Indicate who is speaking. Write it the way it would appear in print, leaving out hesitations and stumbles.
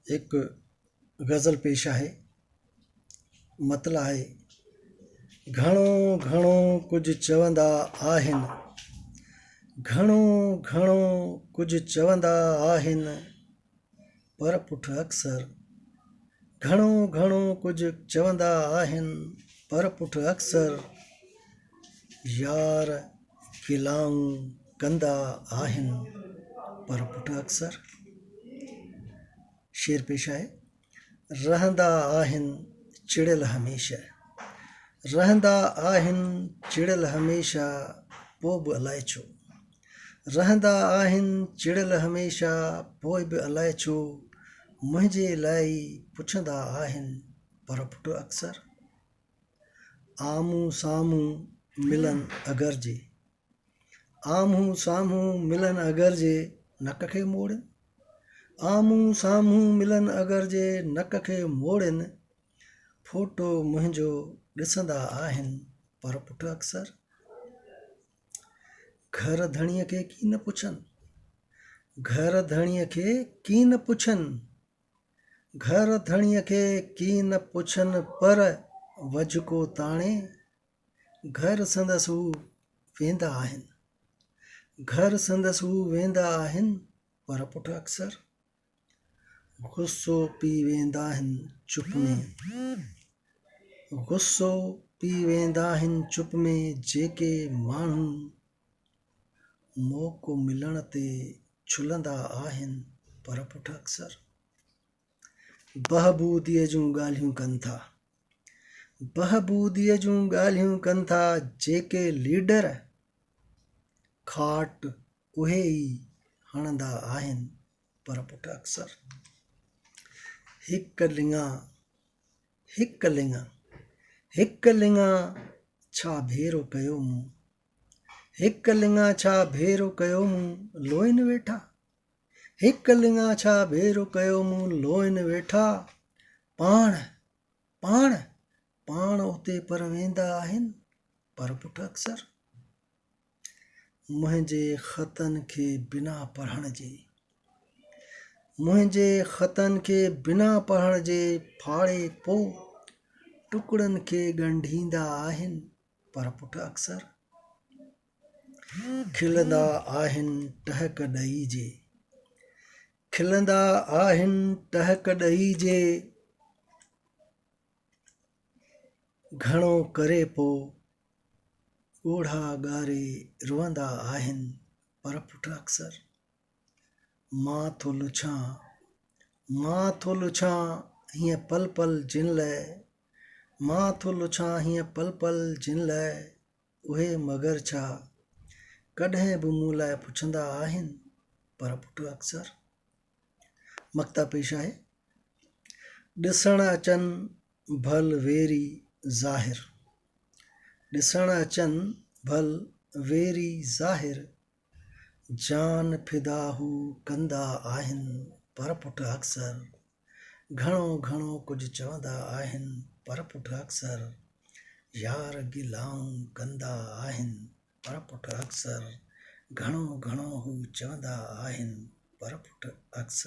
Speaker 1: هڪ غزل پيش آهي. مطلع آهي، گهڻو گهڻو ڪجهه چوندا آهن، گهڻو گهڻو ڪجهه چوندا آهن، پر پٺ اڪثر، گهڻو گهڻو ڪجهه چوندا آهن، پر پٺ اڪثر يار گلائون ڪندا آهن، پر پٺ اڪثر. شعر پيش آهي. رهندا آهن چڙيل هميشه. رهندا آهن چڙيل هميشه پوء به الائي ڇو. رهندا آهن چڙيل هميشه پوء به الائي ڇو منهنجي لاء ئي پڇندا آهن پر پٽ اڪثر آمهون سامهون ملن اگر جي. آمهون سامهون ملن اگر جي نڪ کي موڙين. آمهون سامهون ملن اگر جي نڪ کي موڙين. ڦوٽو منهنجو ڏسندا آهن پر پٽ اڪثر گهر ڌڻيء کي ڪين پڇن. گهر ڌڻيء کي ڪين پڇن. گهر ڌڻيء کي ڪين پڇن پر وجهه ڪو تاڻي گهر سندس هو ويندا آهن. گهر سندس هو ويندا آهن پر پٽ اڪثر غصو پي ويندا آهن چپ ۾. غصو پي ويندا آهن چپ ۾ جيڪي ماڻهو موقعو ملڻ تي ڇلندا آهن پر پٽ اڪثر بهبوديء جون ڳالهيون ڪن ٿا. بهبوديء جون ڳالهيون ڪن ٿا جيڪي ليڊر کاٽ اهي ئي هڻندا آهن پر پٽ اڪثر هڪ لڱا هڪ لڱا هڪ لڱا ڇا ڀيرو ڪيو مون هڪ لڱا ڇا ڀيرو ڪيو مون لوئن ويٺا هڪ لڱا ڇا ڀيرو ڪيو مون لوئن ويٺا پاڻ پاڻ پاڻ اتي پر ويندا آهن پر پٽ اڪثر منهنجي خطن کي بنا پڙهڻ جي منهنجي خطن کي بنا پڙهڻ جي ڦاڙي پو ٽڪڙن کي ڳنڍيندا آهن پر پٽ اڪثر کلندا آهن ٽهڪ ڏئي جي کلندا آهن ٽهڪ ڏئي جي گهڻو ڪري پو ڳوڙها ڳاري روئندا آهن پر پٽ اڪثر مان ٿو لڇان مان ٿو لڇان هيئن پل پل جن لئه مان ٿو لڇان هيئن پل پل جن لئه اهي مگر ڇا ڪڏهن به مون لاء پڇندا آهن پر پٽ اڪثر مقطع پيش آهي ڏسڻ اچن ڀل ويري ظاهر ڏسڻ اچن ڀل ويري ظاهر جان فدا هو ڪندا آهن پر پٽ اڪثر گهڻو گهڻو ڪجهه چوندا آهن پر پٽ اڪثر يار گلائون ڪندا آهن پر پٽ اڪثر گهڻو گهڻو هو چوندا آهن پر پٽ اڪثر.